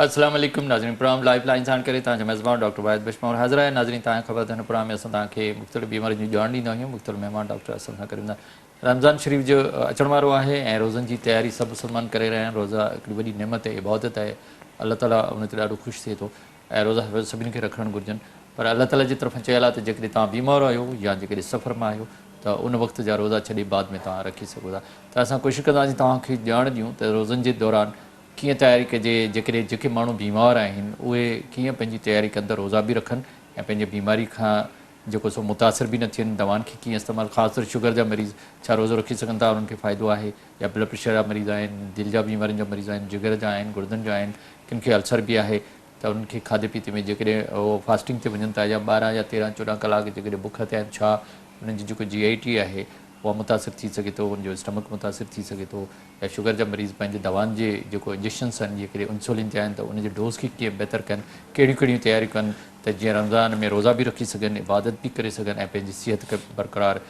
السلام عليڪم ناظرين پروگرام لائيف لائين ساڻ ڪري توهان جو ميزبان ڊاڪٽر واحد بخش پنهور حاضر آهي. ناظرين توهان کي خبر ته هن پروگرام ۾ اسان توهان کي مختلف بيمارين جي ڄاڻ ڏيندا آهيون. مختلف مهمان ڊاڪٽر اسان سان گڏ هوندا آهن. رمضان شريف جو اچڻ وارو آهي ۽ روزن جي تياري سڀ مسلمان ڪري رهيا آهن. روزا هڪڙي وڏي نعمت ۽ عبادت آهي. الله تعالي ان تي ڏاڍو خوش ٿئي ٿو ۽ روزا سڀني کي رکڻ گهرجن پر الله تعالي جي طرفان چيل آهي ته جيڪڏهن توهان بيمار آهيو يا جيڪڏهن سفر ۾ آهيو ته ان وقت جا روزا ڇڏي بعد ۾ توهان رکي سگهو ٿا ته اسان ڪوشش ڪنداسين توهان کي ڄاڻ ڏيون ته روزن جي دوران ڪيئن تياري ڪجي جيڪڏهن جيڪي ماڻهو بيمار آهن اهي ڪيئن پنهنجي تياري ڪن ته روزا به رکن ۽ پنهنجي بيماري کان جيڪو سو متاثر به نه ٿين دوائن کي ڪيئن استعمال خاص طور شگر جا مريض ڇا روزو رکي سگهن ٿا انهن کي فائدو آهي يا بلڊ پريشر جا مريض آهن دل جا بيمارين جا مريض آهن جگر جا آهن گردن جا آهن ڪن کي السر به آهي ته انهن کي کاڌي پيتي ۾ جيڪڏهن اهو فاسٽنگ تي وڃن ٿا يا 12 يا 13 14 ڪلاڪ جيڪڏهن بک تي آهن ڇا انهن جي جيڪو جي آئي ٽي آهي اها متاثر ٿي سگهي ٿو ان جو اسٽمڪ متاثر ٿي سگهي ٿو يا شگر جا مريض پنهنجي دوائن جي جيڪو انجيڪشنس آهن جيڪڏهن انسولين تي آهن ته ان جي ڊوز کي ڪيئن بهتر ڪن ڪهڙيون ڪهڙيون تياريون ڪن ته جيئن رمضان ۾ روزا به رکي سگهن عبادت به ڪري سگهن ۽ پنهنجي صحت کي برقرار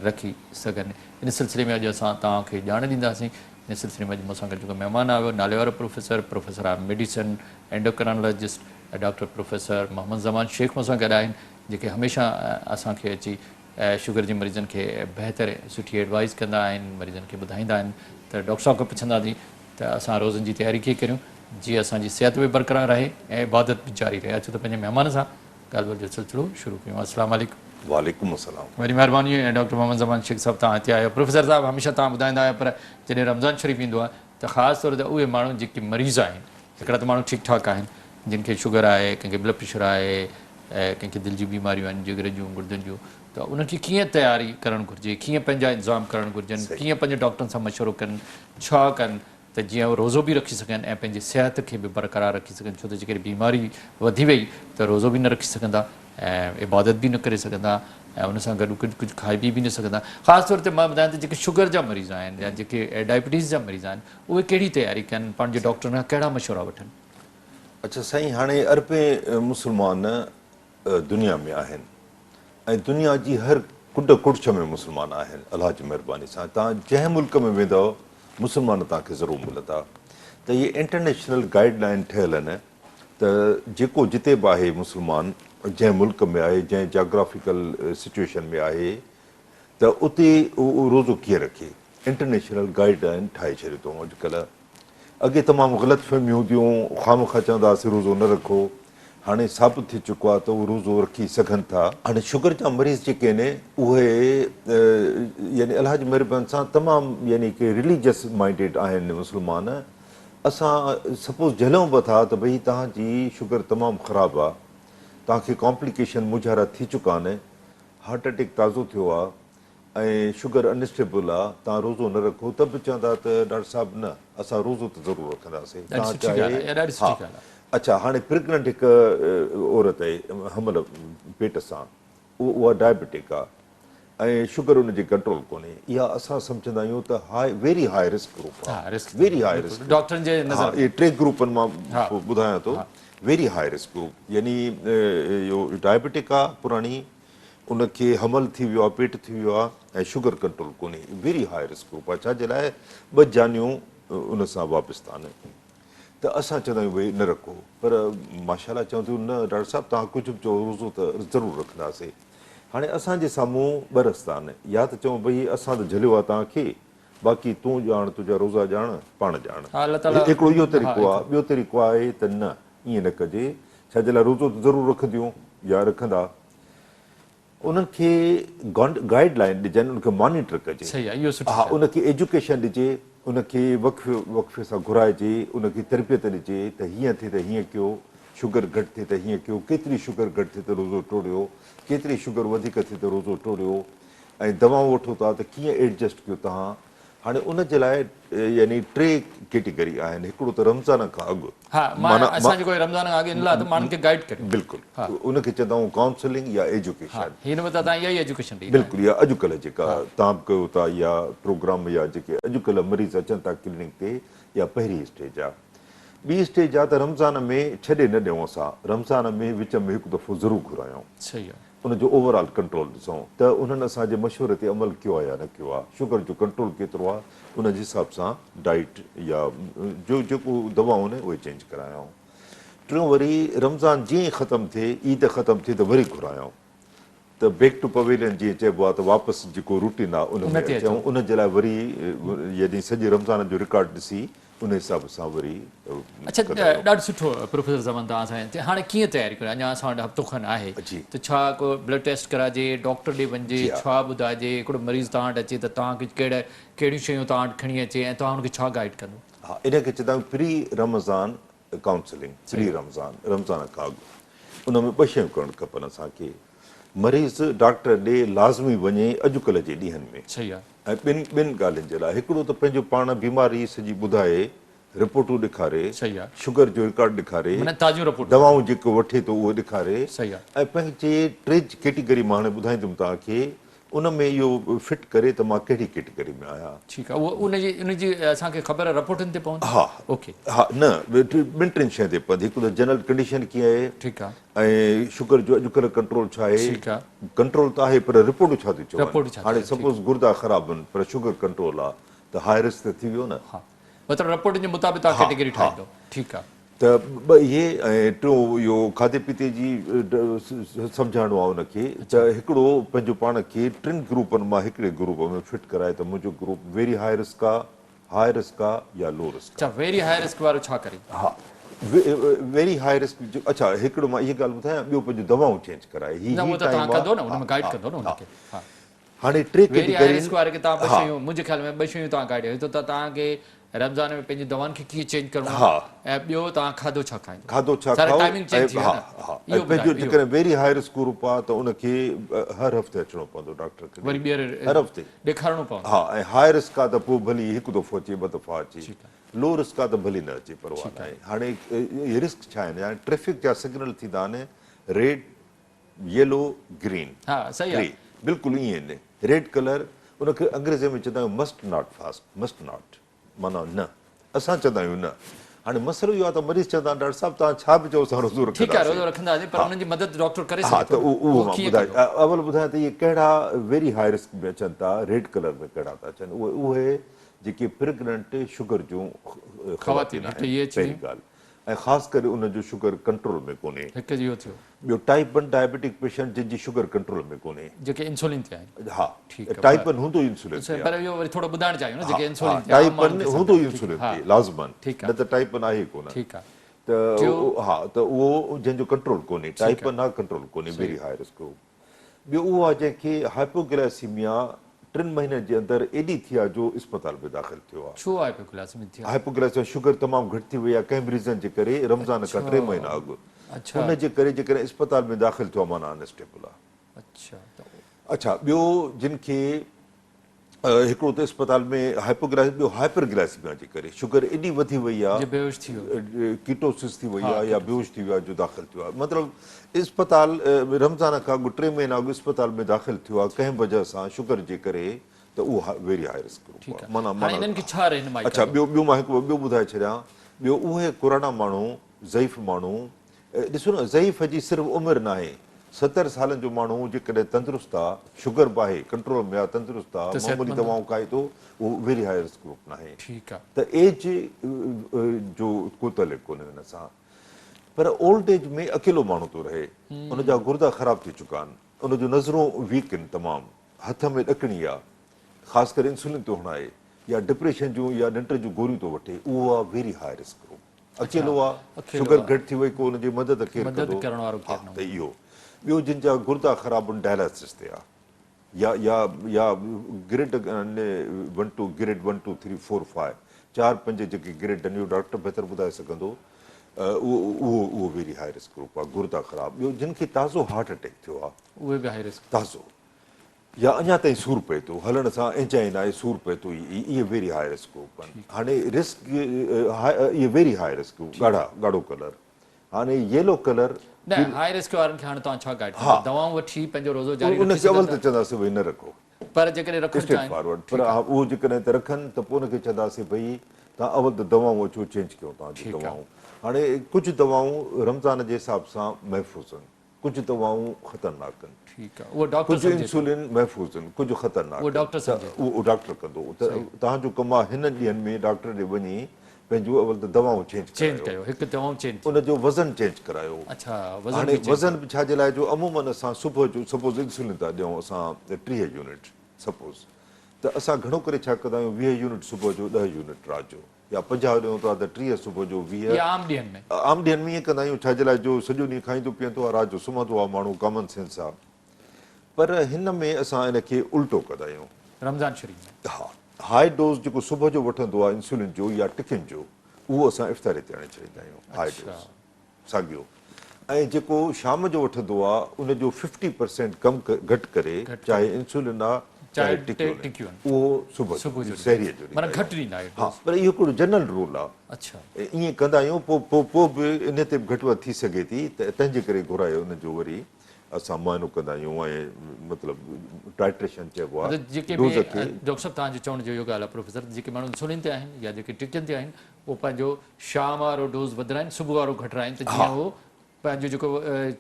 رکي سگهن ان سلسلي ۾ اڄ اسان توهان کي ڄاڻ ڏينداسين ان سلسلي ۾ اڄ مون سان گڏ جيڪو مهمان آيو ناليوارو professor, professor of medicine, endocrinologist doctor professor Muhammad Zaman Shaikh مون سان گڏ آهن جيڪي هميشه اسان کي اچي شگر جي مريضن کي بهتر سٺي ايڊوائيز ڪندا آهن مريضن کي ٻڌائيندا آهن ته ڊاڪٽر صاحب کان پڇنداسين ته اسان روزن جي تياري ڪيئن ڪريون جيئن اسان جي صحت به برقرار رهي ۽ عبادت به جاري رهي اچو ته پنهنجي مهمان سان ڳالهه ٻولهه جو سلسلو شروع ڪيون. السلام عليڪم. وعليڪم السلام. وڏي مهرباني ڊاڪٽر محمد زمان شيخ صاحب توهان هتي آيو. پروفيسر صاحب هميشه توهان ٻڌائيندا آهيو پر جڏهن رمضان شريف ايندو آهي ته خاص طور تي اهي ماڻهو جيڪي مريض آهن هڪڙا ته ماڻهو ٺيڪ ٺاڪ آهن جن کي شگر آهي ڪنهن کي بلڊ پريشر آهي ڪنهن کي دل جون بيماريون آهن جگر جون گردن جون ته انهن کي ڪيئن تياري ڪرڻ گهرجي ڪيئن پنهنجا انتظام ڪرڻ گهرجن ڪيئن پنهنجي ڊاڪٽرن سان مشورو ڪن ڇا ڪن ته جيئن هو روزو به رکي سگهن ۽ پنهنجي صحت کي به برقرار رکي سگهن ڇو ته جيڪڏهن بيماري وڌي وئي ته روزو به نه رکي سگهندا ۽ عبادت به نه ڪري سگهندا ۽ ان سان گڏ ڪجهه ڪجهه کائي پي به نه سگهندا. خاص طور تي مان ٻڌايان ته جيڪي شگر جا مريض آهن يا جيڪي ڊائبٽيز جا مريض آهن اهي ڪهڙي تياري ڪن پنهنجي ڊاڪٽرن کان ڪهڙا مشورا وٺن. اڇا سائين هاڻي اربين مسلمان دنيا ۾ آهن ۽ دنيا جي هر ڪنڊ ڪڙڇ ۾ مسلمان آهن الله جي مهرباني سان توهان جنهن ملڪ ۾ ويندؤ مسلمان توهان کي ضرور ملندا ته اهي انٽرنيشنل گائيڊ لائين ٺهيل آهن ته جيڪو جتي به آهي مسلمان جنهن ملڪ ۾ آهي جنهن جاگرافيڪل سچويشن ۾ آهي ته اتي اهو روزو ڪيئن رکي انٽرنيشنل گائيڊ لائين ٺاهي ڇڏيو اٿئون اڄڪلهه اڳي تمام غلط فهميون هونديون هيون، خوامخواه چوندا هئاسين روزو نه رکو، هاڻي ثابت ٿي چڪو آهي ته اهي روزو رکي سگهن ٿا. هاڻي شگر جا مريض جيڪي آهن اهي يعني الله جي مهرباني سان تمام يعني ڪي رليجس مائنڊيڊ آهن مسلمان، اسان سپوز جهلون به ٿا ته ڀئي توهان جي شگر تمام خراب آهي، توهان کي ڪامپليڪيشن مونجهارا ٿي چڪا آهن، هارٽ اٽيڪ تازو ٿيو آهي، ۽ شگر ان اسٽيبل آ توهان روزو نه رکو ته به چوندا ته ڊاڪٽر صاحب نه اسان روزو ته ضرور رکنداسين توهان چاهي ها اڇا هاڻي پريگننٽ هڪ عورت آهي حمل پيٽ سان اها ڊائبٽڪ آ ۽ شگر ان جي ڪنٽرول ڪونهي اها اسان سمجهندا آهيون ته high very high risk group آ ويري هاء رسڪ ڊاڪٽرن جي نظر ها اهي ٽي گروپن مان ٻڌايان ٿو ويري هاء رسڪ گروپ يعني اهو ڊائبٽڪ آ پراڻي ان کي حمل ٿي ويو آهي، پيٽ ٿي ويو آهي ۽ شگر ڪنٽرول ڪونهي، ويري هاء رسڪ گروپ آهي، ڇا جي لاء ٻه جانيون ان سان وابسته آهن ته اسان چوندا آهيون ڀئي نه رکو پر ماشاء الله چون ٿيون نه ڊاڪٽر صاحب توهان ڪجهه به چئو روزو ته ضرور رکنداسين. هاڻي اسان جي سامهون ٻه رستا آهن يا ته چئون ڀئي اسان ته جهليو آهي توهان کي باقي تون ڄاڻ تنهنجا روزا ڄاڻ پاڻ ڄاڻ هڪڙو اهو طريقو آهي ٻيو طريقو آهي ته نه ائين نه ڪجي ڇا جي لاء روزو ته ضرور رکنديون يا رکندا انهن کي گائيڊ لائين ڏجن ان کي مانيٽر ڪجي صحيح آهي اهو سٺي ها ان کي ايجوڪيشن ڏجي ان کي وقفي وقفي سان گهرائجي ان کي تربيت ڏجي ته هيئن ٿئي ته هيئن ڪيو شگر گهٽ ٿئي ته هيئن ڪيو ڪيتري شگر گهٽ ٿئي ته روزو ٽوڙيو ڪيتري شگر وڌيڪ ٿئي ته روزو ٽوڙيو ۽ دوائون وٺو ٿا ته ڪيئن ايڊجسٽ ڪيو تهان هاڻي ان جي لاء يعني ٽي ڪيٽيگري آهن هڪڙو ته رمضان کان اڳ ها معنيٰ اسان جيڪو رمضان کان اڳ ان لاء ته ماڻهن کي گائيڊ ڪريون بلڪل ان کي چوندا آهيون ڪائونسلنگ يا ايجوڪيشن هن وقت تان اها ئي ايجوڪيشن ڏئي بلڪل يا اڄڪلهه جيڪا تان به ڪيو ٿا يا پروگرام يا جيڪي اڄڪلهه مريض اچن ٿا ڪلينڪ تي يا پهرين اسٽيج آ ٻي اسٽيج آ ته رمضان ۾ ڇڏي نه ڏيون اسان رمضان ۾ وچ ۾ هڪ دفعو ضرور گهرايون صحيح آ ان جو اوور آل ڪنٽرول ڏسون ته انهن اسان جي مشوري تي عمل ڪيو آهي يا نه ڪيو آهي، شگر جو ڪنٽرول ڪيترو آهي، ان جي حساب سان ڊائيٽ يا جو جيڪو دوائون آهن اهي چينج ڪرايائون. ٽيون وري رمضان جيئن ئي ختم ٿئي، عيد ختم ٿئي ته وري گهرايائون ته بيڪ ٽو پويلين جيئن چئبو آهي ته واپس جيڪو روٽين آهي ان ۾ اچون، ان جي لاء وري يعني سڄي رمضان جو رڪارڊ ڏسي ان حساب سان وري اڇا ڏاڍو سٺو پروفيسر زمان توهان سان هاڻي ڪيئن تياري ڪريون اڃا اسان وٽ هفتو کن آهي ته ڇا ڪو بلڊ ٽيسٽ ڪرائجي ڊاڪٽر ڏي وڃجي ڇا ٻڌائجي هڪڙو مريض توهان وٽ اچي ته توهان کي ڪهڙا ڪهڙيون شيون توهان وٽ کڻي اچي ۽ توهان ان کي ڇا گائيڊ ڪندو؟ ها ان کي چوندا آهيون پري رمضان ڪائونسلنگ، پري رمضان، رمضان کان اڳ ان ۾ ٻه شيون ڪرڻ کپن اسان کي مريض ڊاڪٽر ڏي لازمي وڃي اڄڪلهه جي ڏينهن ۾ ۽ ٻن ٻن ڳالهين جي لاء هڪڙو ته پنهنجو پاڻ بيماري سڄي ٻڌائي رپورٽون ڏيکاري شگر جو رڪارڊ ڏيکاري دوائون جيڪو وٺي ٿو اهو ڏيکاري ۽ پنهنجي ٽي ڪيٽيگري مان هاڻي ٻڌائيندم توهان کي ان ۾ اهو فٽ ڪري ته مان ڪهڙي ڪيٽيگري ۾ آهيان. ٺيڪ آهي اهو ان جي ان جي اسان کي خبر رپورٽن تي پوندي. ها اوڪي. ها نه ٻن ٽن شين تي پوندي هڪ ته جنرل ڪنڊيشن ڪيئن آهي. ٺيڪ آهي. ۽ شگر جو اڄڪلهه ڪنٽرول ڇا آهي. ٺيڪ آهي. ڪنٽرول ته آهي پر رپورٽون ڇا ٿيون چون. رپورٽون ڇا هاڻي سپوز گردا خراب آهن پر شگر ڪنٽرول آهي ته هاء رسڪ ته ٿي ويو نه. ها مطلب رپورٽن جي مطابق توهان ڪيٽيگري ٺاهيندو ٺيڪ آهي. ته ٻه اهي ۽ ٽيون اهو کاڌي پيتي جي سمجهائڻو آهي ان کي ته هڪڙو پنهنجو پاڻ کي ٽن گروپن مان هڪڙي گروپ ۾ فٽ ڪرائي ته منهنجو گروپ ويري هاء رسڪ آ، هاء رسڪ آ يا لو رسڪ آ. اڇا ويري هاء رسڪ وارو ڇا ڪري؟ ها ويري هاء رسڪ جو اڇا هڪڙو مان اها ڳالهه ٻڌايان ٻيو پنهنجو دوائون چينج ڪرائي هي نه هي اهو ته توهان ٽائيم آ ڪندو نه ان ها ۾ گائيڊ ها ڪندو نه ان ها کي ها. هاڻي ٽي ويري هاء ڪيٽيگرين رسڪ واري کي توهان ٻه ها شيون منهنجي خيال ۾ ٻه شيون توهان گائيڊ هڪ ته توهان کي رمضان ۾ پنهنجي دوائن کي ڪيئن چينج ڪرڻو آهي ۽ ٻيو توهان کاڌو ڇا کائيندو کاڌو ڇا ساري کائو ٽائمنگ چينج ٿي ۽ ويو ها نه ها ۽ اهو پنهنجو ٻڌايو اهو جيڪڏهن ويري هاء رسڪ گروپ آهي ته ان کي هر هفتي اچڻو پوندو ڊاڪٽر کي وري ٻيهر هر هفتي ڏيکارڻو پوندو ها ۽ هاء رسڪ آهي ته پوء ڀلي هڪ دفعو اچي ٻه دفعا اچي ٺيڪ آهي لو رسڪ آهي ته ڀلي نه اچي پرواهه ٺيڪ آهي ناهي هاڻي اهي رسڪ ڇا آهن يعني ٽريفڪ جا سگنل ٿيندا آهن ريڊ ييلو گرين ها صحيح ٽي بلڪل ائين آهن ريڊ ڪلر ان کي انگريزي ۾ چوندا آهيون must not fast must not معنيٰ نه اسان چوندا آهيون نه هاڻي مسئلو اهو آهي ته مريض چوندا آهن ڊاڪٽر صاحب توهان ڇا به چئو اسان روزو ٺيڪ آهي روزو رکنداسين رکنداسين پر ها انهن جي مدد ڊاڪٽر ڪري ها سگهي ته ٿو نه اهو اهو مان ڪيئن ٻڌايان ڪندو اول ٻڌايان ته اهي ڪهڙا ويري هاء رسڪ ۾ اچن ٿا ريڊ ڪلر ۾ ڪهڙا ٿا اچن اهي اهي جيڪي پريگننٽ شگر جون خواتين خواتين هڪ آهن اهي اچي پهرين ويون ڳالهه ۽ خاص ڪري ان جو شگر ڪنٽرول ۾ ڪونهي. هڪ اهو ٿيو. ٻيو ٽائيپ ون ڊائبيٽڪ پيشنٽ جن جي شگر ڪنٽرول ۾ ڪونهي. جيڪي انسولين تي آهن. ها ٺيڪ آ ٽائيپ ون هوندو ئي انسولين تي پر آ. اهو وري ٿورو ٻڌائڻ چاهيون نه ها جيڪي ها انسولين تي عام ٽائيپ ماڻهن ون کي هوندو ئي سمجهائڻ ٺيڪ انسولين ها تي لازمن ٺيڪ آ نه ته ٽائيپ ون آهي ئي ڪونه ٺيڪ آ ته ٽيون ها ته اهو جنهن جو ڪنٽرول ڪونهي ٺيڪ ٽائيپ آ ون آ ڪنٽرول ڪونهي صحيح ويري هاء رسڪ هو. ٻيو اهو آهي جنهن کي هائپوگلائسيميا ٽن مهينن جي اندر ايڏي ٿي آهي جو اسپتال ۾ داخل ٿيو آهي. ڇو هائپوگلائسيميا ٿي آهي؟ هائپوگلائسيميا شگر تمام گهٽ ٿي وئي آهي ڪنهن به ريزن جي ڪري رمضان کان ٽي مهينا اڳ ان جي ڪري جيڪڏهن اسپتال ۾ داخل ٿيو آهي معنيٰ ان اسٽيبل آهي. اڇا ٻيو جن کي هڪڙو ته اسپتال ۾ هائپوگلائسيميا ٻيو هائپر گلائسيميا جي ڪري شگر ايڏي وڌي وئي آهي جي بيهوش ٿي ويو ڪيٽوسس ٿي وئي آهي يا بيهوش ٿي ويو آهي جو داخل ٿيو آهي مطلب اسپتال رمضان کان اڳ 3 مهينا اڳ اسپتال ۾ داخل ٿيو آهي ڪنهن وجه سان شگر جي ڪري ته اهو ويري هاء رسڪ گروپ آهي معنيٰ هاڻي انهن کي ڇا رهنمائي اڇا ٻيو ٻيو مان هڪ ٻيو ٻڌائي ڇڏيان ٻيو اهي ڪراڙا ماڻهو ضعيف ماڻهو ڏسو نه ضعيف جي صرف عمر ناهي، 70 سالن جو ماڻهو جيڪڏهن تندرست آ، شگر به آهي، ڪنٽرول ۾ آ، تندرست آ، معمولي دوائون کائي ٿو، اهو ويري هاء رسڪ گروپ ناهي. ته ايج جو ڪو تعلق ڪونهي ان سان. پر اولڊ ايج ۾ اڪيلو ماڻهو ٿو رهي، ان جا گردا خراب ٿي چڪا آهن، ان جون نظرون ويڪ آهن تمام، هٿ ۾ ڏڪڻي آ، خاص ڪري انسولين ٿو هڻائي يا ڊپريشن جون يا ننڊ جون گوريون ٿو وٺي، اهو آ ويري هاء رسڪ گروپ. اڪيلو آ، شگر گهٽ ٿي وئي ڪو ان جي مدد ڪير ڪندو؟ ها ته اهو. ٻيو جن جا گردا خراب آهن ڊائلاسس تي آ يا يا يا grade one two grade one two three four five چار پنج جيڪي گريڊ آهن اهو ڊاڪٽر بهتر ٻڌائي سگهندو اهو اهو اهو ويري هاء رسڪ گروپ آ گردا خراب ٻيو جن کي تازو هارٽ اٽيڪ ٿيو آ اهي به هاء رسڪ تازو يا اڃا تائين سور پئي ٿو هلڻ سان اينجائنا آهي سور پئي ٿو اهي ويري هاء رسڪ گروپ آهن هاڻي رسڪ اهي ويري هاء رسڪ ڳاڙها ڳاڙهو ڪلر هاڻي ييلو ڪلر نه هاء رسڪ وارن کي هاڻي توهان ڇا گائيڊ ڪندا دوائون وٺي پنهنجو روزو جاري رکي سگهن ٿا ان کي اول ته چونداسين ڀئي نه رکو پر جيڪڏهن رکڻ اسٽريٽ چاهين فارورڊ پر اهو جيڪڏهن ته رکن ته پوء ان کي چونداسين ڀئي توهان اول ته دوائون اچو چينج ڪيون توهان جون دوائون هاڻي ڪجهه دوائون رمضان جي حساب سان محفوظ آهن ڪجهه دوائون خطرناڪ آهن. ٺيڪ آ اهو ڊاڪٽر ڪجهه سمجهي ٿو. انسولين محفوظ آهن ڪجهه خطرناڪ اهو آهن ڊاڪٽر ته سمجهي ٿو. اهو ڊاڪٽر ڪندو ته صحيح. توهان جو ڪم آهي هنن ڏينهن ۾ ڊاڪٽر ڏي وڃي پنهنجون اول ته دوائون چينج چينج ڪرايو ڪيو هڪ دوائون چينج ان جو وزن چينج ڪرايو اڇا وزن هاڻي به چينج وزن به ڇا جي لاء جو عمومن اسان صبح جو سپوز انسولين ٿا ڏيون اسان 30 يونٽ سپوز ته اسان گهڻو ڪري ڇا ڪندا آهيون 20 يونٽ صبح جو 10 يونٽ رات جو يا 50 ڏيون ٿا ته 30 صبح جو 20 يا عام ڏينهن ۾ عام ڏينهن ۾ ائين ڪندا آهيون ڇا جي لاء جو سڄو ڏينهن کائيندو پيئندو آهي رات جو سمهندو آهي ماڻهو ڪامن سينس آهي پر هن ۾ اسان ان کي الٽو ڪندا آهيون. رمضان شريف ۾. ها هاء ڊوز جيڪو صبح جو وٺندو آهي انسولين جو يا ٽڪين جو اهو اسان افطاري تي آڻي ڇڏيندا آهيون هاء ڊوز ساڳيو ۽ جيڪو شام جو وٺندو آهي ان جو ففٽي پرسينٽ ڪم گهٽ ڪري چاهي انسولين آهي چاهي ٽڪيون آهن اهو صبح جو سحريء جو ڏيندا آهيون ها پر اهو هڪڙو جنرل رول آهي ائين ڪندا آهيون پوء پوء به ان تي به گهٽ وڌ ٿي سگهي ٿي ته تنهن جي ڪري گهرائي ان جو وري اسان معائنو ڪندا آهيون ۽ مطلب ٽائٽريشن چئبو آهي جيڪي ڊوز به کي. ڊاڪٽر صاحب توهان جي چوڻ جو اهو ڳالهه آهي پروفيسر ته جيڪي ماڻهو انسولين تي آهن يا جيڪي ٽڪين تي آهن اهو پنهنجو شام وارو ڊوز وڌرائين صبح وارو گهٽرائين ته جيئن اهو پنهنجو جيڪو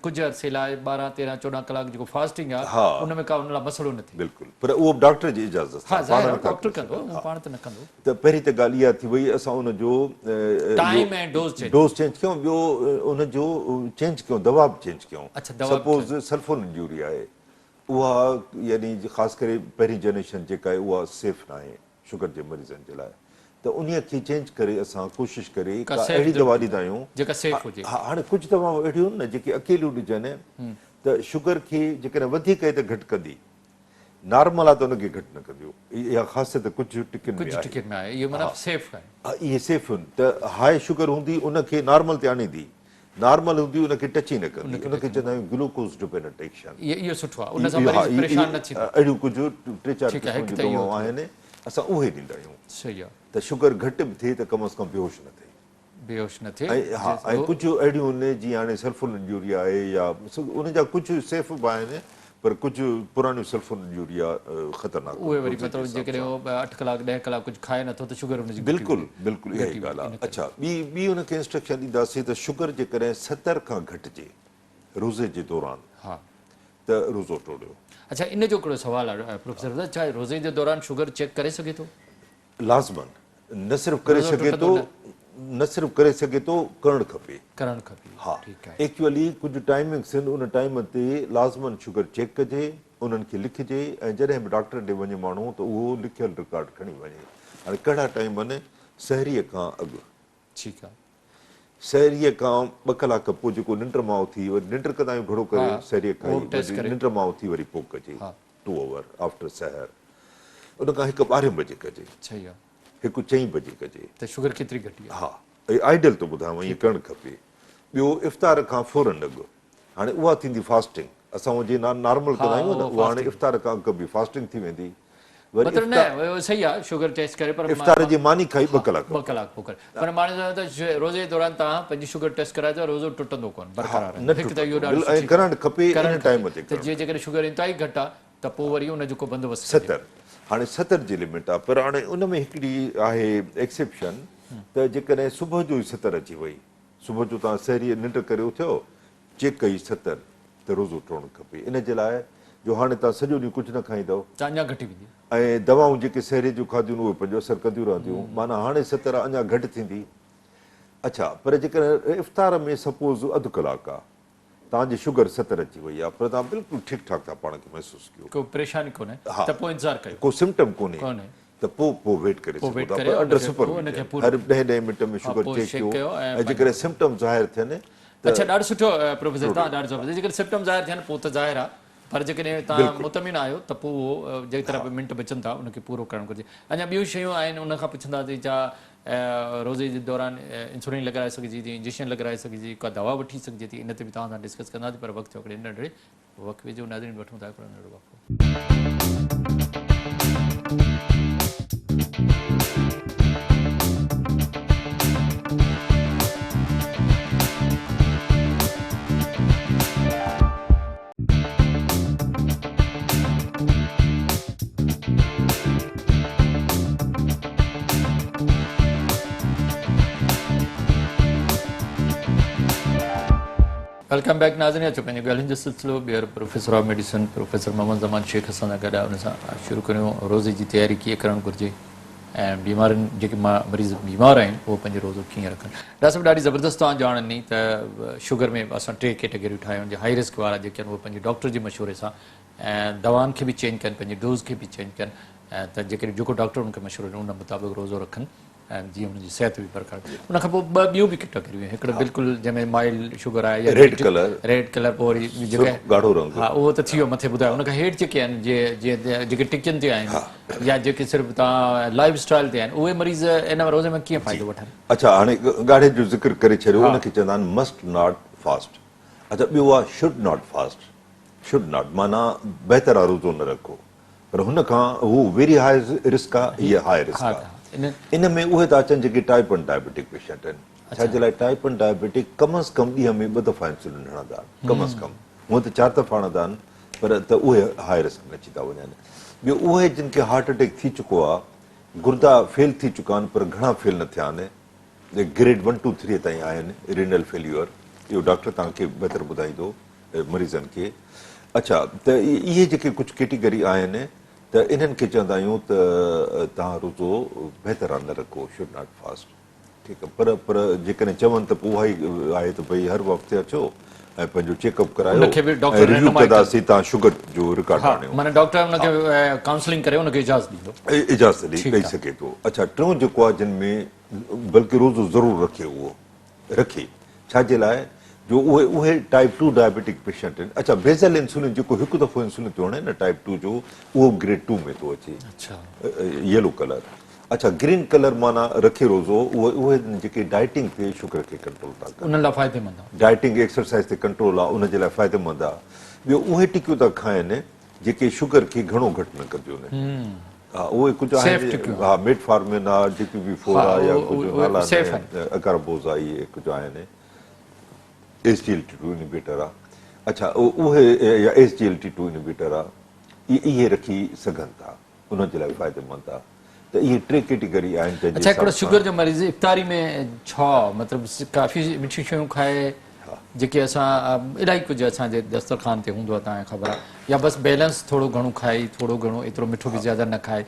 ڪجهه عرصي لاء 12 13 14 ڪلاڪ جيڪو فاسٽنگ آهي ان ۾ ڪا ان لاء مسئلو نه ٿئي. بلڪل پر اهو به ڊاڪٽر جي اجازت ها سان پاڻ ظاهر آهي نٿا ڊاڪٽر ڪري ڪندو سگهن اهو پاڻ ته نه ڪندو. ته پهرين ته ڳالهه اها ٿي وئي اسان ان جو time ۽ dose change dose change ڪيون ٻيو ان جو چينج ڪيون دوا به چينج ڪيون اڇا دوا به سپوز سلفونل يوريا آهي اها يعني خاص ڪري پهرين جنريشن جيڪا آهي اها سيف ناهي شگر جي مريضن جي لاء ته انهي کي چينج ڪري اسان ڪوشش ڪري ڪا ڪا سيف اهڙي دوا ڏيندا آهيون جيڪا سيف هجي ها هاڻي ڪجهه دوائون اهڙيون آهن نه جيڪي اڪيليون ڏجن ته شگر کي جيڪڏهن وڌيڪ آهي ته گهٽ ڪندي نارمل آ ته ان کي گهٽ نه ڪنديون. اها خاصيت ڪجهه ٽڪين ۾ ڪجهه آهي. ٽڪين ۾ آهي. اهي معنيٰ سيف آهن. ها اهي سيف آهن ته هاء شگر هوندي ان کي نارمل تي آڻيندي. نارمل هوندي ان کي ٽچ ئي نه ڪندي. ان کي چوندا آهيون گلوڪوز ڊپينڊنٽ ايڪشن. اهو سٺو آهي. ان سان مريض پريشان نه ٿيندو. اهڙيون ڪجهه ٽي چار ٺيڪ آهي قسمن هڪ جون ته اهو دوائون ٿي ويو. آهن اسان اهي ڏيندا آهيون. صحيح آهي. ته شگر گهٽ به ٿئي ته ڪم از ڪم بيهوش نه ٿئي. بيهوش نه ٿئي ۽ ها ۽ ڪجهه اهڙيون آهن جيئن هاڻي سلفونل يوريا آهي يا ان جا ڪجهه سيف به آهن پر ڪجهه پراڻيون سلفونل يوريا خطرناڪ اهي وري مطلب جيڪڏهن هو 8 ڪلاڪ 10 ڪلاڪ ڪجهه کائي نٿو ته شگر ان جي بلڪل بلڪل اها ئي ڳالهه آهي اڇا ٻي ٻي ان کي انسٽرڪشن ڏينداسين ته شگر جيڪڏهن 70 کان گهٽجي روزي جي دوران ها ته روزو ٽوڙيو. اڇا ان جو هڪڙو سوال آهي پروفيسر ڇا روزي جي دوران شگر چيڪ ڪري سگهي ٿو؟ لازمن نه صرف ڪري سگهي ٿو نه صرف ڪري سگهي ٿو ڪرڻ کپي. ڪرڻ کپي ها ٺيڪ آهي. ايڪچوئلي ڪجهه ٽائمنگس آهن ان ٽائيم تي لازمن شگر چيڪ ڪجي انهن کي لکجي ۽ جڏهن به ڊاڪٽر ڏي وڃي ماڻهو ته اهو لکيل رڪارڊ کڻي وڃي هاڻي ڪهڙا ٽائيم آهن سحريء کان اڳ ٺيڪ آهي. سحريء کان ٻه ڪلاڪ پوء جيڪو ننڊ مان اٿي وري ننڊ ڪندا آهيون گهڻو ڪري سحريء کان ئي وري ننڊ مان اٿي وري پوء ڪجي ٽو اور آفٽر سحر ان کان هڪ ٻارهين بجي ڪجي صحيح آ هڪ چئين بجي ڪجي ته شگر ڪيتري گهٽي آ ها اهي آئيڊيل ٿو ٻڌايان ائين ڪرڻ کپي ٻيو افطار کان فورن اڳ هاڻي اها ٿيندي فاسٽنگ اسان اهو جيئن نارمل ڪندا آهيون نه اها هاڻي افطار کان اڳ ڪبي فاسٽنگ ٿي ويندي وري مطلب نه اهو صحيح آهي شگر ٽيسٽ ڪري پر افطار جي ماني کائي ٻه ڪلاڪ ٻه ڪلاڪ پوء ڪري پر ماڻهو چون ته روزي جي دوران توهان پنهنجي شگر ٽيسٽ ڪرائي ٿو روزو ٽٽندو ڪونه برقرار رهندو هڪ ته اهو ڏاڍو سٺي ڪرڻ کپي ان ٽائيم تي ته جيئن جيڪڏهن شگر انتهائي گهٽ آهي ته پوء وري ان جو ڪو بندوبست ڪجي 70 هاڻي 70 جي لمٽ آهي پر هاڻي ان ۾ هڪڙي آهي ايڪسيپشن ته جيڪڏهن صبح جو ئي 70 اچي وئي صبح جو توهان سحريء ننڊ ڪري اٿيو، چيڪ ڪئي 70 ته روزو ٽوڙڻ کپي. ان جي لاء جو هاڻي توهان سڄو ڏينهن ڪجهه نه کائيندؤ. ته اڃا گهٽي ويندي. ۽ دوائون جيڪي سحريء جون کاڌيون اهي پنهنجو اثر ڪنديون رهنديون. معنيٰ هاڻي 70 آ اڃا گهٽ ٿيندي. اڇا پر جيڪڏهن افطار ۾ سپوز اڌ ڪلاڪ آ. توهان جي شگر 70 اچي وئي آهي پر توهان بلڪل ٺيڪ ٺاڪ ٿا پاڻ کي محسوس ڪيو. ڪو پريشاني ڪونهي ته پوء انتظار ڪيو. ڪو سمپٽم ڪونهي ته پوء پوء ويٽ ڪري سگهو ٿا پر انڊر سپرويزن هر ڏهين ڏهين منٽ ۾ شگر چيڪ ڪيو ۽ جيڪڏهن سمپٽم ظاهر ٿين ته. اڇا ڏاڍو سٺو پروفيسر توهان ڏاڍو زبردست جيڪڏهن سمپٽم ظاهر ٿين پوء ته ظاهر آهي پر جيڪڏهن توهان مطمئن آهيو ته پوء اهو جيترا به منٽ بچن ٿا ان کي پورو ڪرڻ گهرجي. اڃا ٻيون شيون آهن ان کان پڇنداسين ڇا روزي جي دوران انسولين لڳرائي سگهجي ٿي انجيڪشن لڳرائي سگهجي ٿي ڪا دوا وٺي سگهجي ٿي ان تي به توهان سان ڊسڪس ڪنداسين پر وقت ٿيو هڪڙي ننڍڙي وقفي جو ناظرين وٺون ٿا هڪڙو ننڍڙو وقفو. Welcome back ناظرين اچو پنهنجي ڳالهين جو سلسلو ٻيهر professor of medicine professor Muhammad Zaman Shaikh اسان سان گڏ آهي ان سان شروع ڪريون روزي جي تياري ڪيئن ڪرڻ گهرجي ۽ بيمارين جيڪي مريض بيمار آهن اهي پنهنجو روزو ڪيئن رکن. ڊاڪٽر صاحب ڏاڍي زبردست توهان ڄاڻ ڏني ته شگر ۾ اسان ٽي ڪيٽيگريون ٺاهيون جي هائي رسڪ وارا جيڪي آهن اهي پنهنجي ڊاڪٽر جي مشوري سان ۽ دوائن کي به چينج ڪن پنهنجي ڊوز کي به چينج ڪن ته جيڪڏهن جيڪو ڊاڪٽر ان کي مشورو ڏي ان مطابق روزو رکن ۽ جيئن ان جي صحت به برقرار ان کان پوء ٻه ٻيون به ڪيٽيگريون آهن هڪڙو بلڪل جنهن ۾ مائلڊ شگر آهي يا ريڊ ڪلر ريڊ ڪلر پوء وري جيڪي ڳاڙهو رنگ ها اهو ته ٿي ويو مٿي ٻڌايو ان کان هيٺ جيڪي آهن جي جيڪي ٽڪين تي آهن يا جيڪي صرف توهان لائف اسٽائل تي آهن اهي مريض ان روزي ۾ ڪيئن فائدو وٺن؟ اڇا هاڻي ڳاڙهي جو ذڪر ڪري ڇڏيو ان کي چوندا آهن مسٽ not fast اڇا ٻيو آهي should not fast should not معنيٰ بهتر آهي روزو نه رکو پر هن کان هو ويري هاء رسڪ آهي هي هاء رسڪ آهي ان ۾ اهي ٿا اچن جيڪي ٽائپ ون ڊائبيٽڪ پيشنٽ آهن ڇا جي لاء ٽائپ ون ڊائبيٽڪ ڪم از ڪم ڏينهن ۾ ٻه دفعا انسولين هڻندا آهن ڪم از ڪم هونئن ته چار دفعا هڻندا آهن پر ته اهي هاء رسڪ ۾ اچي ٿا وڃن. ٻيو اهي جن کي هارٽ اٽيڪ ٿي چڪو آهي، گردا فيل ٿي چڪا آهن پر گهڻا فيل نه ٿيا آهن، گريڊ ون ٽو ٿري تائين آهن رينل فيليور، اهو ڊاڪٽر توهان کي بهتر ٻڌائيندو مريضن کي. اڇا ته اهي جيڪي ڪجهه ڪيٽيگري آهن ته انهن کي چوندا آهيون ته توهان روزو بهتر آهي نه رکو، should not fast. ٺيڪ آ پر پر جيڪڏهن چون ته پوء اها ئي آهي ته ڀئي هر هفتي اچو ۽ پنهنجو چيڪ اپ ڪرايو ان کي به ۽ ڊاڪٽر ريويو رهنمائي ڪندو. ڪنداسين توهان شگر جو رڪارڊ ها آڻيو. معنيٰ ڊاڪٽر ان کي ڪائونسلنگ ڪري ان کي اجازت ڏيندو. اجازت ڏئي ٺيڪ ڏئي آ. سگهي ٿو. اڇا ٽيون جيڪو آ جن ۾ بلڪه روزو ضرور رکي اهو رکي ڇا جي لاء جو اهي اهي ٽائپ ٽو ڊائبيٽڪ پيشنٽ آهن اڇا بيزل انسولين جيڪو هڪ دفعو انسولين ٿو هڻي نه ٽائپ ٽو جو اهو به گريڊ ٽو ۾ ٿو اچي اڇا يلو ڪلر اڇا گرين ڪلر معنيٰ رکي روزو اهي اهي جيڪي ڊائٽنگ تي شگر کي ڪنٽرول ٿا ڪن انهن لاء فائديمند آهي ڊائٽنگ ايڪسرسائز تي ڪنٽرول آهي ان جي لاء فائديمند آهي ٻيو اهي ٽڪيون ٿا کائن جيڪي شگر کي گهڻو گهٽ نه ڪنديون آهن ها اهي ڪجهه سيف آهن ٽڪيون ها ميٽ فارمين آهي جي پي وي فور ها آهي يا ڪجهه اهي نالا سيف آهن آهن اڪاربوز آهي اهي ڪجهه آهن ايس جي ايل ٽي ٽو انهبيٽر آهي اڇا اهي يا ايس جي ايل ٽي ٽو انهبيٽر آهي اهي رکي سگهن ٿا انهن جي لاء فائديمند آهي ته اهي ٽي ڪيٽيگري آهن جنهن جي اڇا هڪڙو حساب شگر سان جو مريض افطاري ۾ ڇا مطلب ڪافي مٺيون شيون کائي جيڪي اسان الاهي ڪجهه اسان جي دسترخوان تي هوندو آهي توهان کي خبر آهي يا بس بيلنس ٿورو گهڻو کائي ٿورو گهڻو ايترو مٺو به زياده نه کائي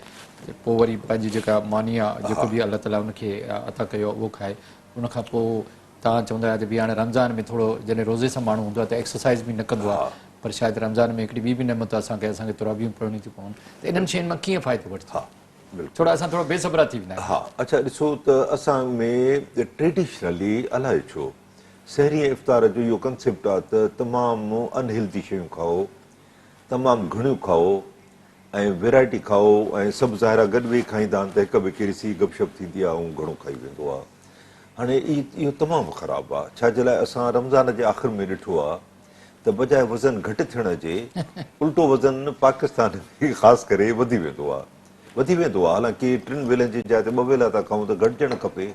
پوء وري پنهنجي جيڪا ماني آهي جيڪو به الله تعالي ان کي عطا ڪيو آهي اهو کائي ان کان پوء توهان چوندا آهيو ته به هاڻي رمضان ۾ ٿورو جڏهن روزي سان ماڻهو هوندو آهي ته ايڪسرسائز به نه ڪندو آهي پر شايد رمضان ۾ هڪڙي ٻي به نعمت آهي اسان کي اسان کي تراويحون پڙهڻيون ٿيون پون ته انهن شين مان ڪيئن فائدو وٺجي ها بلڪل ٿورا اسان ٿورو بي صبرا ٿي ويندا آهيون. ها اڇا ڏسو ته اسان ۾ ٽريڊيشنلي الائي ڇو سحري ۽ افطار جو اهو ڪنسيپٽ آهي ته تمام ان هيلدي شيون کائو تمام گهڻيون کائو ۽ ويرائٽي کائو ۽ سڀ ظاهر آهي گڏ ويهي کائيندا آهن ته هڪ ٻئي کي ڏسي گپ شپ ٿيندي آهي ۽ گهڻو کائي ويندو آهي هاڻي اهو تمام خراب آهي ڇا جي لاء اسان رمضان جي آخر ۾ ڏٺو آهي ته بجاء وزن گهٽ ٿيڻ جي الٽو وزن پاڪستان ۾ خاص ڪري وڌي ويندو آهي وڌي ويندو آهي حالانڪه ٽن ويلن جي جاء تي ٻه ويلا ٿا کائون ته گهٽجڻ کپي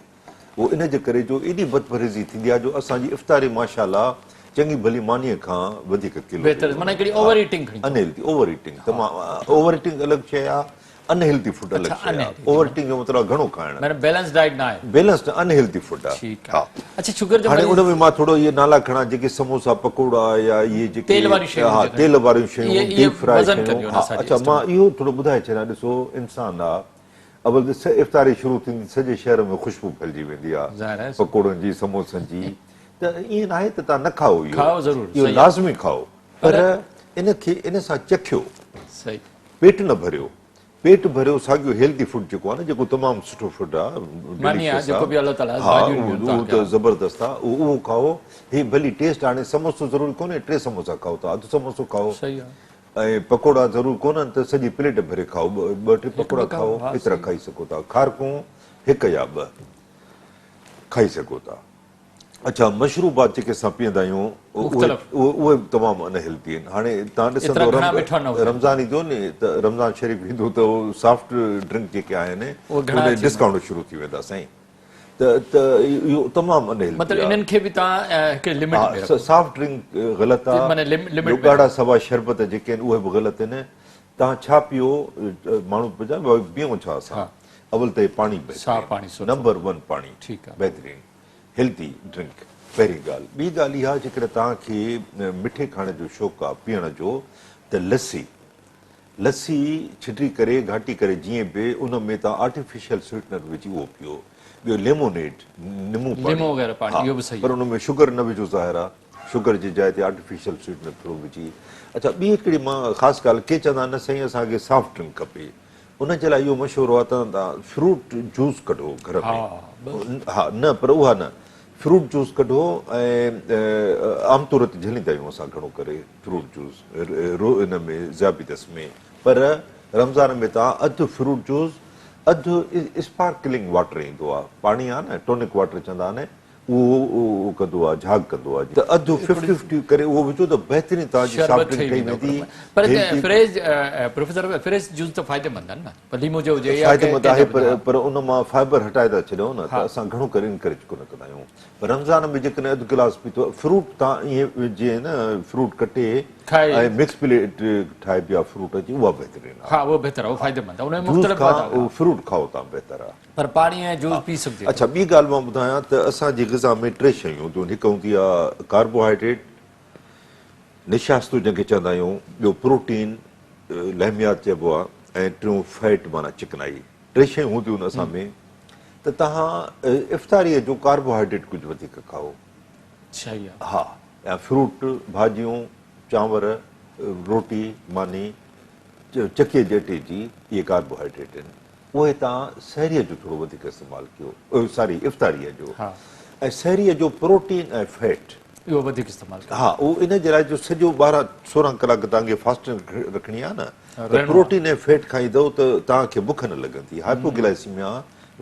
اهو ان جي ڪري جو ايڏي بدپرهيزي ٿيندي آهي جو اسان جي افطاري ماشاء الله چڱي ڀلي مانيء کان وڌيڪ ڪلو بهتر معنيٰ هڪڙي اوور ايٽنگ کڻي ان هيلدي اوور ايٽنگ تمام اوور ايٽنگ الڳ شيء آهي ان هيلدي فوڊ الڳ شيء آهي اوور ايٽنگ جو مطلب آهي گهڻو کائڻ معنيٰ بيلنس ڊائيٽ نه آهي بيلنس نه ان هيلدي فوڊ آهي ٺيڪ آهي اڇا شگر جو هاڻي ان ۾ مان ٿورو اهي نالا کڻان جيڪي سموسا پڪوڙا يا اهي جيڪي تيل واريون شيون ها تيل واريون شيون ڊيپ فرائي شيون ها اڇا مان اهو ٿورو ٻڌائي ڇڏيان ڏسو انسان آ اول ته افطاري شروع ٿيندي سڄي شهر ۾ خوشبو ڦهلجي ويندي آ پڪوڙن جي سموسن جي ته ائين ناهي ته توهان نه کائو اهو کائو ضرور اهو لازمي کائو پر ان کي ان سان چکيو پيٽ نه ڀريو پيٽ ڀريو ساڳيو هيلدي فوڊ جيڪو آ نه جيڪو تمام سٺو فوڊ آ ڊيليشس آ ها اهو ته زبردست آ اهو کائو هي ڀلي ٽيسٽ هاڻي سموسو ضروري ڪونهي ٽي سموسا کائو ٿا اڌ سموسو کائو ۽ پڪوڙا ضرور ڪونهن ته سڄي پليٽ ڀري کائو، ٻه ٽي پڪوڙا کائو، ايترا کائي سگهو ٿا. کارڪون هڪ يا ٻه کائي سگهو ٿا. اڇا مشروبات جيڪي اسان پيئندا آهيون اهي اهي به تمام ان هيلدي آهن. هاڻي توهان ڏسندو رمضان ايندو ني ته رمضان شريف ايندو ته سافٽ ڊرنڪ جيڪي آهن اهي ڊسڪائونٽ شروع ٿي ويندا سائين. ته ته اهو تمام ان هيلدي مطلب انهن کي به توهان هڪڙي لمٽ ۾ رکو. سافٽ ڊرنڪ غلط آ معني لمٽ ٻيو ڳاڙها سوا شربت جيڪي آهن اهي به غلط آهن توهان ڇا پيئو ماڻهو پڇا پيئون ڇا اسان اول ته پاڻي صاف پاڻي سٺو نمبر 1 پاڻي ٺيڪ آ بهترين هيلدي ڊرنڪ پهرين ڳالهه ٻي ڳالهه اها جيڪڏهن توهان کي مٺي کائڻ جو شوق آ پيئڻ جو ته لسي لسي ڇٽي ڪري گهاٽي ڪري جيئن به ان ۾ توهان آرٽيفيشل سويٽنر وجهي اهو پيئو. ٻيو ليمونيڊ، نمو پاڻي، ليمو وغيره پاڻي ها اهو به صحيح پر ان ۾ شگر نه وجهو ظاهر آ شگر جي جاء تي آرٽيفيشل سويٽنر ٿورو وجهي. اڇا ٻي هڪڙي مان خاص ڳالهه ڪي چوندا آهن نه سائين اسان کي سافٽ ڊرنڪ کپي ان جي لاء اهو مشورو آ ته توهان فروٽ جوس ڪڍو گهر ۾ ها نه پر اها نه فروٽ جوس ڪڍو ۽ عام طور تي جهليندا آهيون اسان گهڻو ڪري فروٽ جوس ان ۾ ذيابيطس ۾ پر رمضان ۾ توهان اڌ فروٽ جوس اڌ اسپارڪلنگ واٽر ايندو آهي پاڻي آهي نه ٽونڪ واٽر چوندا آهن اهو ڪندو آهي جهاڳ ڪندو آهي ته اڌ ففٽي ففٽي ڪري اهو وجهو ته بهترين توهان جي سافٽ ڊرنڪ ٺهي ويندي پر فريش پروفيسر فريش جوس ته فائديمند آهن نه پر ليمو جو هجي يا فائديمند آهي پر پر ان مان فائبر هٽائي ٿا ڇڏيون نه ته اسان گهڻو ڪري انڪريج ڪونه ڪندا آهيون پر رمضان ۾ جيڪڏهن اڌ گلاس پيتو فروٽ تان ائين جيئن نه فروٽ ڪٽي ۽ مڪس پليٽ ٺاهبي آهي فروٽ جي اها بهترين آهي ها اهو بهتر آهي اهو فائديمند آهي ان ۾ مختلف جوس کان فروٽ کائو تان بهتر آهي پر پاڻي ۽ جوس پي سگهجي ٿو. اڇا ٻي ڳالهه مان ٻڌايان ته اسان جي غذا ۾ ٽي شيون هونديون آهن هڪ هوندي آهي ڪاربوهائيڊريٽ نشاستو جنهن کي چوندا آهيون ٻيو پروٽين لحميات چئبو آهي ۽ ٽيون فيٽ معنيٰ چڪنائي ٽي شيون هونديون آهن اسان ۾ ته توهان افطاريء جو ڪاربوهائيڊريٽ ڪجهه وڌيڪ کائو. صحيح آهي. ها يا فروٽ، ڀاڄيون، چانور، روٽي، ماني، چڪيء جي اٽي جي اهي ڪاربوهائيڊريٽ آهن. اهي توهان سحريء جو ٿورو وڌيڪ استعمال ڪيو، ساري افطاريء جو ۽ سحريء جو پروٽين ۽ فيٽ. اهو وڌيڪ استعمال ڪيو. ها اهو ان جي لاء جو سڄو 12 16 ڪلاڪ توهان کي فاسٽنگ رکڻي آهي نه ته پروٽين ۽ فيٽ کائيندؤ ته توهان کي بک نه لڳندي، هائپوگلائسيميا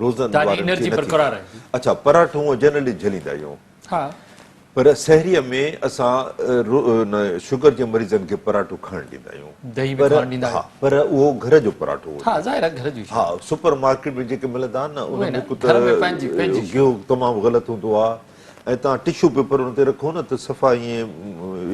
روزن وارن کي نه ٿيندي. اڇا پراٺو هونء جنرلي جهليندا آهيون. پر سحريء ۾ اسان شگر جي مريضن کي پراٺو کائڻ ڏيندا آهيون. دهي به کائڻ ڏيندا آهيون. ها پر اهو گهر جو پراٺو هجي. ها ظاهر آهي گهر جي شيء. ها سپر مارڪيٽ ۾ جيڪي ملندا آهن نه ان ۾ هڪ ته گيهه تمام غلط هوندو آهي ۽ توهان ٽشو پيپر ان تي رکو نه ته صفا ائين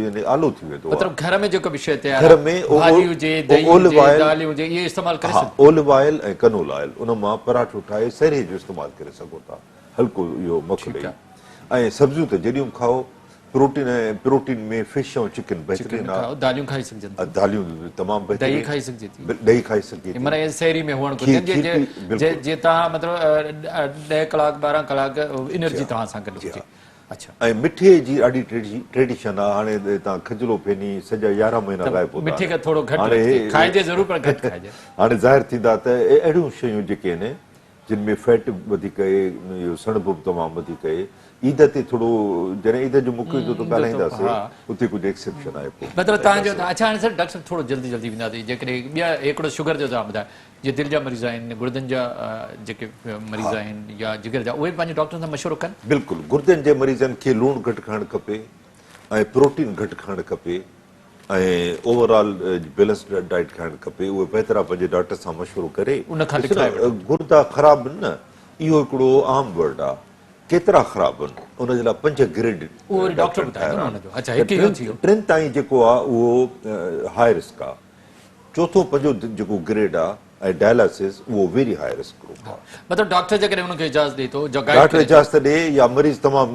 يعني آلو ٿي ويندو آهي. مطلب گهر ۾ جيڪو به شيء تيار آهي ڀاڄي هجي دهي هجي داليون هجي اهي استعمال ڪري سگهجي. ها اوليو آئل ۽ ڪنول آئل ان مان پراٺو ٺاهي سحريء جو استعمال ڪري سگهو ٿا. هلڪو اهو مک ڏئي ۽ سبزيون ته جيڏيون به کائو پروٽين ۽ پروٽين ۾ فش ۽ چڪن بهترين آ داليون کائي سگهجن ٿيون داليون تمام بهترين دهي کائي سگهجي ٿي دهي کائي سگهجي ٿي معنيٰ سحري ۾ هئڻ گهرجي جي جي توهان مطلب 10 ڪلاڪ 12 ڪلاڪ انرجي توهان سان گڏ هجي اڇا ۽ مٺي جي ڏاڍي ٽريڊيشن آ هاڻي توهان کجلو ڦيني سڄا 11 مهينا غائب هوندا مٺي کي ٿورو گهٽ کائجي ضرور پر گهٽ کائجي هاڻي ظاهر ٿيندا ته اهڙيون شيون جيڪي آهن جن ۾ فيٽ به وڌيڪ اهي، اهو سڻڀ به تمام وڌيڪ اهي. عيد تي ٿورو جڏهن عيد جو موقعو ايندو ته ڳالهائينداسين، اتي ڪجهه ايڪسيپشن آهي پوء مطلب توهان جو اڇا هاڻي سر ڊاڪٽر صاحب ٿورو جلدي جلدي وينداسين جيڪڏهن ٻيا هڪڙو شگر جو توهان ٻڌايو جي دل جا مريض آهن گردن جا جيڪي مريض آهن يا جگر جا اهي به پنهنجي ڊاڪٽر سان مشورو ڪن. بلڪل گردن جي مريضن کي لوڻ گهٽ کائڻ کپي ۽ پروٽين گهٽ کائڻ کپي. ۽ اوور آل بيلنسڊ ڊائيٽ کائڻ کپي اهي بهتر آهي پنهنجي ڊاڪٽر سان مشورو ڪري ان کان لکرائي وٺو. گردا خراب نه اهو هڪڙو عام ورڊ آهي ڪيترا خراب آهن ان جي لاء 5 گريڊ اهو وري ڊاڪٽر ٻڌائيندو نه ان جو اڇا هڪ اهو ٿي ويو. ٽن تائين جيڪو آهي اهو هاء رسڪ آهي چوٿون پنجون جيڪو گريڊ آهي ۽ ڊائلاسز اهو ويري هاء رسڪ گروپ آهي. مطلب ڊاڪٽر جيڪڏهن ان کي اجازت ڏئي ٿو جا گائيڊ ڊاڪٽر اجازت ڏئي يا مريض تمام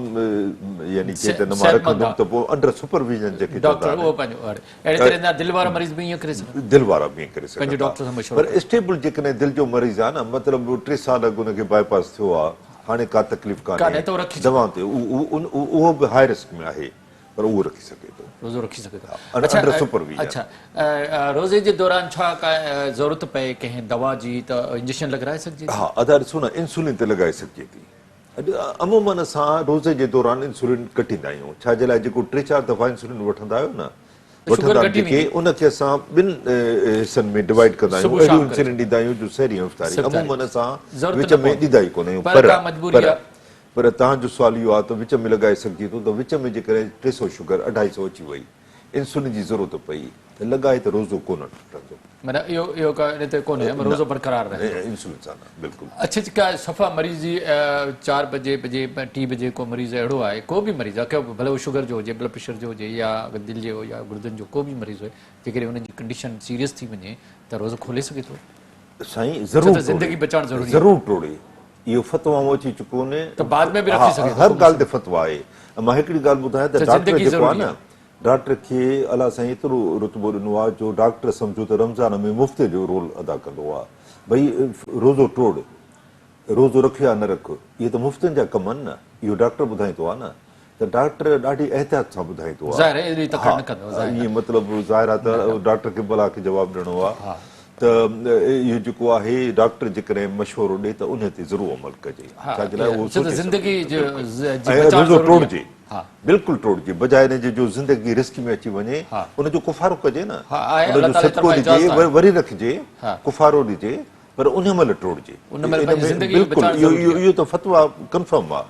يعني چئي ته نه مان رکندم ته پوء انڊر سپرويزن جيڪي چوندا ڊاڪٽر اهو پنهنجو اهڙي طرح سان دل وارا مريض به ائين ڪري سگهن دل وارا به ائين ڪري سگهن پنهنجي ڊاڪٽر سان مشورو پر اسٽيبل جيڪڏهن دل جو مريض آهي نه مطلب 3 سال اڳ ان کي باء پاس ٿيو آهي هاڻي ڪا تڪليف ڪانهي ڪانهي دوائن تي اهو به هاء رسڪ ۾ آهي پر اهو رکي سگهي ٿو. روزو رکي سگهي ٿو. Under supervision. اڇا روزي جي دوران ڇا ڪا ضرورت پئي ڪنهن دوا جي ته انجيڪشن لڳرائي سگهجي ٿي؟ ها ادا ڏسو نه انسولين ته لڳائي سگهجي ٿي. اڄ عموماً اسان روزي جي دوران انسولين ڪٽيندا آهيون ڇا جي لاء جيڪو 3 4 دفعا انسولين وٺندا آهيو نه وٺندا آهن جيڪي ان کي اسان ٻن حصن ۾ ڊوائيڊ ڪندا آهيون اهڙيون انسولين ڏيندا آهيون جو سحري ۽ افطاري عموماً اسان وچ ۾ ڏيندا ئي ڪونه آهيون پر پر پر توهان جو سوال اهو آهي ته وچ ۾ لڳائي سگهجي ٿو ته وچ ۾ جيڪڏهن 300 شگر 250 اچي وئي انسولين جي ضرورت پئي ته لڳائي ته روزو ڪونه ٽٽندو. معنيٰ اهو اهو ڪا ان تي ڪونهي روزو برقرار رهندو. انسولين سان نه بلڪل. اڇا جيڪا صفا مريض جي 4 بجي بجي 3 بجي ڪو مريض اهڙو آهي ڪو به مريض آهي ڀلي اهو شگر جو هجي بلڊ پريشر جو هجي يا دل جو يا گردن جو ڪو به مريض هجي جيڪڏهن ان جي ڪنڊيشن سيريس ٿي وڃي ته روزو کولي سگهي ٿو؟ سائين ضرور زندگي بچائڻ ضروري آهي. ضرور ٽوڙي اهو فتوائون اچي چڪو ني ته بعد ۾ به رکي سگهي ٿو هر ڳالهه تي فتويٰ آهي مان هڪڙي ڳالهه ٻڌايان ته ڊاڪٽر جيڪو آهي نه ڊاڪٽر کي الله سائين ايترو رتبو ڏنو آهي جو ڊاڪٽر سمجهو ته رمضان ۾ مفتي جو رول ادا ڪندو آهي. ڀئي روزو ٽوڙ، روزو رک يا نه رک، اهي ته مفتين جا ڪم آهن نه، اهو ڊاڪٽر ٻڌائيندو آهي نه ته ڊاڪٽر ڏاڍي احتياط سان ٻڌائيندو آهي. ظاهر آهي ايڏي تڪڙ نه ڪندو ظاهر آهي. ائين مطلب ظاهر آهي ته ڊاڪٽر کي ڀلا کي جواب ڏيڻو آهي ته اهو جيڪو آهي ڊاڪٽر جيڪڏهن مشورو ڏي ته انهي تي ضرور عمل ڪجي ڇا جي لاء اهو سوچي زندگي سمجهي ۽ روزو ٽوڙجي. بلڪل ٽوڙجي بجاء ان جي جو زندگي رسڪ ۾ اچي وڃي ان جو ڪفارو ڪجي نه ان جو صدقو ڏجي وري رکجي ڪفارو ڏجي پر ان مهل ٽوڙجي بلڪل اهو ته فتويٰ ڪنفرم آ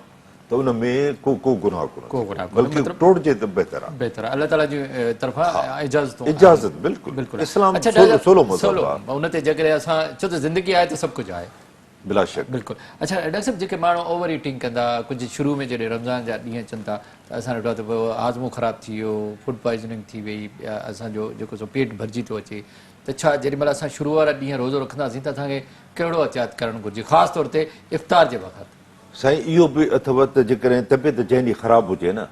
ته ان ۾ ڪو ڪو گناهه ڪونه بلڪه ٽوڙجي ته بهتر آ بهتر الله تعالي جي طرفان اجازت اجازت بلڪل بلڪل اسلام سولو مذهب آ ان تي جيڪڏهن اسان ڇو ته زندگي آهي ته سڀ ڪجهه آهي بلا شڪ. بلڪل اڇا ڊاڪٽر صاحب جيڪي ماڻهو اوور ايٽنگ ڪندا ڪجهه شروع ۾ جڏهن رمضان جا ڏينهن اچن ٿا ته اسان ڏٺو آهي ته پوء هاضمو خراب ٿي ويو فوڊ پوائزننگ ٿي وئي يا اسان جو جيڪو سو پيٽ ڀرجي ٿو اچي ته ڇا جيڏي مهل اسان شروع وارا ڏينهن روزو رکنداسين ته اسان کي ڪهڙو احتياط ڪرڻ گهرجي خاص طور تي افطار جي وقت. سائين اهو به اٿو ته جيڪڏهن طبيعت جنهن ڏينهن خراب هجي نه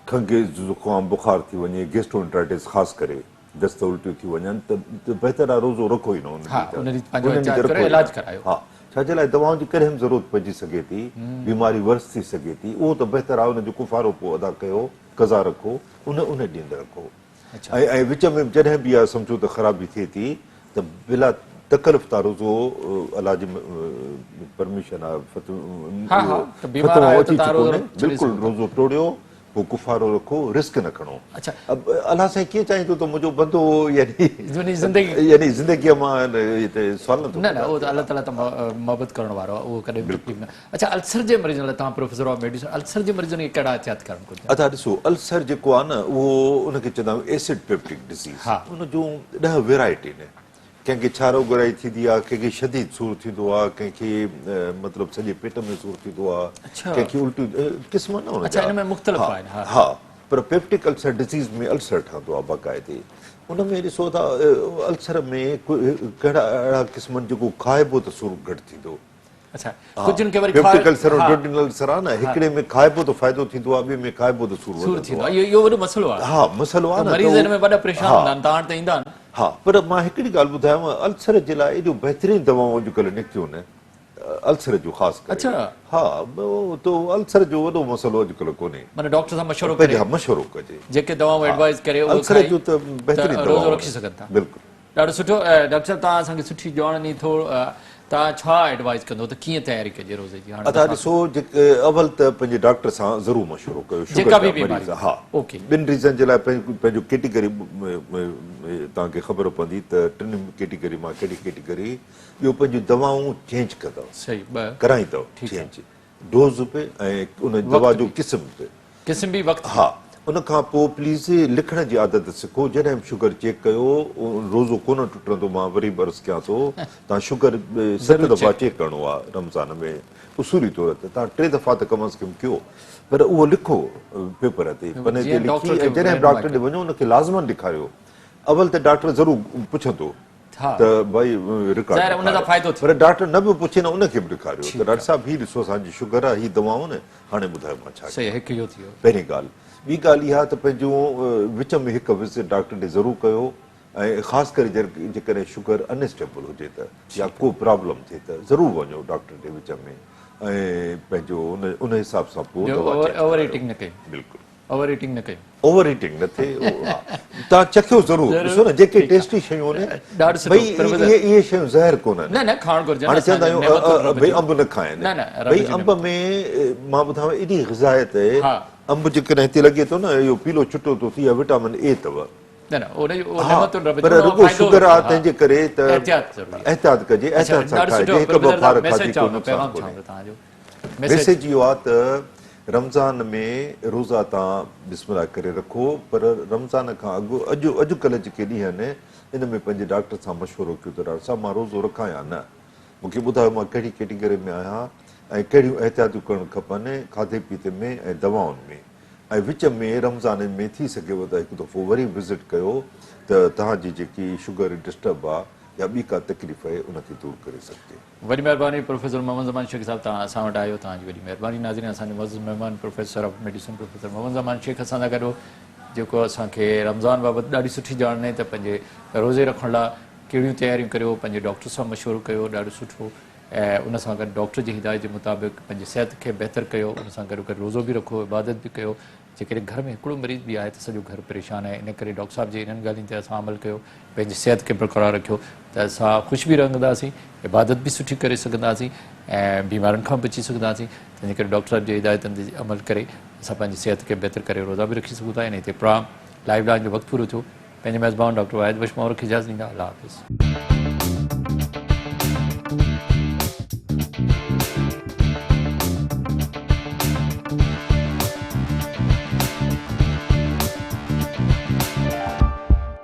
کنگهه زڪام بخار ٿي وڃي گيسٽرو انٽرائٽس خاص ڪري دست الٽيون ٿي وڃن ته بهتر آهي روزو رکو ئي نه ان ڏينهن ته ان ڏينهن پنهنجو احتياط ڪريو علاج ڪرايو. ها ڇا جي لاء دوائن جي ڪڏهن به ضرورت پئجي سگهي ٿي بيماري ورس ٿي سگهي ٿي اهو ته بهتر آهي ان جو ڪفارو پوء ادا ڪيو قضا رکو ان ان ڏينهن نه رکو ۽ ۽ وچ ۾ جڏهن به اها سمجهو ته خرابي ٿئي ٿي ته بلا تڪلف تان روزو الله جي پرميشن آهي فتويٰ اچي چڪو بلڪل روزو ٽوڙيو پوء ڪفارو رکو رسڪ نه کڻو. الله سائين ڪيئن چاهيندو ته منهنجو بندو يعني يعني زندگيء مان هتي سوال نٿو نه نه اهو ته الله تعالي ته محبت ڪرڻ وارو آهي اهو ڪڏهن به تڪليف نه اڇا السر جي مريضن لاء توهان پروفيسر آف ميڊيسن السر جي مريضن کي ڪهڙا احتياط ڪرڻ گهرجن؟ ادا ڏسو السر جيڪو آهي نه اهو ان کي چوندا آهيون ايسڊ پيپٽڪ ڊزيز ان جون 10 ويرائٽي آهن ڪنهن کي ڇارو گرائي ٿيندي آهي، ڪنهن کي شديد سور ٿيندو آهي، ڪنهن کي مطلب سڄي پيٽ ۾ سور ٿيندو آهي، ڪنهن کي الٽيون قسم آهن نه ان جا. اڇا ان ۾ مختلف آهن ها. ها پر پيپٽڪ السر ڊزيز ۾ السر ٺهندو آهي باقاعدي ان ۾ ڏسو ته السر ۾ ڪهڙا اهڙا قسم آهن جيڪو کائبو ته سور گهٽ ٿيندو. اڇا ڪجهن کي وري پيپٽڪ السر ۽ ڊوڊينل السر آهي نه هڪڙي ۾ کائبو ته فائدو ٿيندو آهي ٻئي ۾ کائبو ته سور وڌندو آهي اهو وڏو مسئلو آهي ها مسئلو آهي نه مريض ان ۾ وڏا پريشان هوندا آهن توهان وٽ ته ايندا آهن ها پر مان هڪڙي ڳالهه ٻڌايانو السر جي لاء ايڏيون بهترين دوائون اڄڪلهه نڪتيون آهن السر جون خاص ڪري اڇا ها تو السر جو وڏو مسئلو اڄڪلهه ڪونهي معنيٰ ڊاڪٽر سان مشورو ڪري ها مشورو ڪجي جيڪي دوائون ايڊوائز ڪري اهي السر جو ته بهترين دوائون روزو رکي سگهن ٿا بلڪل ڏاڍو سٺو ڊاڪٽر صاحب توهان اسان کي سٺي ڄاڻ ڏني ٿو توهان ڇا ايڊوائز ڪندو ته ڪيئن تياري ڪجي روزي جي هاڻي ادا ڏسو اول ته پنهنجي ڊاڪٽر سان ضرور مشورو ڪيو شگر جا مريض ها ٻن ريزن جي لاء پنهنجو ڪيٽيگري توهان کي خبر پوندي ته ٽن ڪيٽيگري مان ڪهڙي ڪيٽيگري ٻيو پنهنجون دوائون چينج ڪندو ڪرائيندو چينج ڊوز به ۽ ان دوا جو قسم به. قسم به وقت به. ها ان کان پوء پليز لکڻ جي عادت سکو جڏهن به شگر چيڪ ڪيو روزو ڪونه ٽٽندو مان وري به عرض ڪيان ٿو تان شگر 7 دفعا چيڪ ڪرڻو آ رمضان ۾ اصولي طور تي تان 3 دفعا ته ڪم از ڪم ڪيو پر اهو لکو پيپر تي پني تي لکي ۽ جڏهن به ڊاڪٽر ڏي وڃو ان کي لازمن ڏيکاريو اول ته ڊاڪٽر ضرور پڇندو ته ڀائي رڪارڊ ڏيکاريو پر ڊاڪٽر نه به پڇي نه ان کي به ڏيکاريو ته ڊاڪٽر صاحب هي ڏسو اسان جي شگر آهي هي دوائون آهن هاڻي ٻڌايو مان ڇا ڪيان پهرين ڳالهه ٻي ڳالهه اها ته پنهنجون وچ ۾ هڪ وزٽ ڊاڪٽر ڏي ضرور ڪيو ۽ خاص ڪري جيڪڏهن شگر ان اسٽيبل هجي ته يا ڪو پرابلم ٿئي ته ضرور وڃو ڊاڪٽر ڏي وچ ۾ ۽ پنهنجو ان حساب سان پوء دوا چينج ڪرايو بلڪل اوور ايٽنگ نه ڪيو. اوور ايٽنگ نه ٿئي ها توهان چکيو ضرور ڏسو نه جيڪي ٽيسٽي شيون آهن ڀئي اهي اهي شيون زهر ڪونهن نه نه کائڻ گهرجن هاڻي چوندا آهيون ڀئي انب نه کائن نه نه ڀئي انب ۾ مان ٻڌايان ايڏي غذائيت آهي انب جيڪڏهن هتي لڳي ٿو نه اهو پيلو چٽو ٿو ٿي اها وٽامن اي اٿو نه نه ان جو نعمتن رب پر رڳو شگر آهي تنهن جي ڪري ته احتياط ضروري احتياط ڪجي احتياط سان کائجي هڪ ٻه ڦار کاڌي ڪو نقصان ڪونهي ميسيج اهو آ ته رمضان ۾ روزا تان بسم الله ڪري رکو پر رمضان کان اڳ اڄ اڄ ڪلهه جيڪي ڏينهن آهن ان ۾ پنهنجي ڊاڪٽر سان مشورو ڪيو ته ڊاڪٽر صاحب مان روزو رکان يا نه مون کي ٻڌايو مان ڪهڙي ڪيٽيگري ۾ آهيان ۽ ڪهڙيون احتياطيون ڪرڻ کپن کاڌي پيتي ۾ ۽ دوائن ۾ ۽ وچ ۾ رمضان ۾ ٿي سگهيو ته هڪ دفعو وري وزٽ ڪيو ته توهان جي جيڪي شگر ڊسٽرب آ يا ٻي ڪا تڪليف آهي ان کي دور ڪري سگهجي. وڏي مهرباني پروفيسر محمد زمان شيخ صاحب توهان اسان وٽ آيو توهان جي وڏي مهرباني ناظرين اسان جو معزز مهمان professor of medicine professor Muhammad Zaman Shaikh اسان سان گڏ هو جيڪو اسان کي رمضان بابت ڏاڍي سٺي ڄاڻ ڏني ته پنهنجي روزي رکڻ لاء ڪهڙيون تياريون ڪريو، پنهنجي ڊاڪٽر سان مشورو ڪيو ڏاڍو سٺو ۽ ان سان گڏ ڊاڪٽر جي هدايت جي مطابق پنهنجي صحت کي بهتر ڪيو ان سان گڏو گڏ روزو به رکو عبادت به ڪيو. جيڪڏهن گهر ۾ هڪڙو مريض به آهي ته سڄو گهر پريشان آهي ان ڪري ڊاڪٽر صاحب جي انهن ڳالهين تي اسان عمل ڪيو پنهنجي صحت کي برقرار رکيو ته اسان خوش به رهنداسين عبادت به سٺي ڪري سگهنداسين ۽ بيمارين کان به بچي سگهنداسين تنهن جي ڪري ڊاڪٽر صاحب جي هدايتن تي عمل ڪري اسان پنهنجي صحت کي بهتر ڪري روزا به رکي سگهون ٿا انهي تي پروگرام لائيف لائين جو وقت پورو ٿيو پنهنجي ميزبان ڊاڪٽر واحد بخش مهر کي اجازت ڏيندا الله حافظ.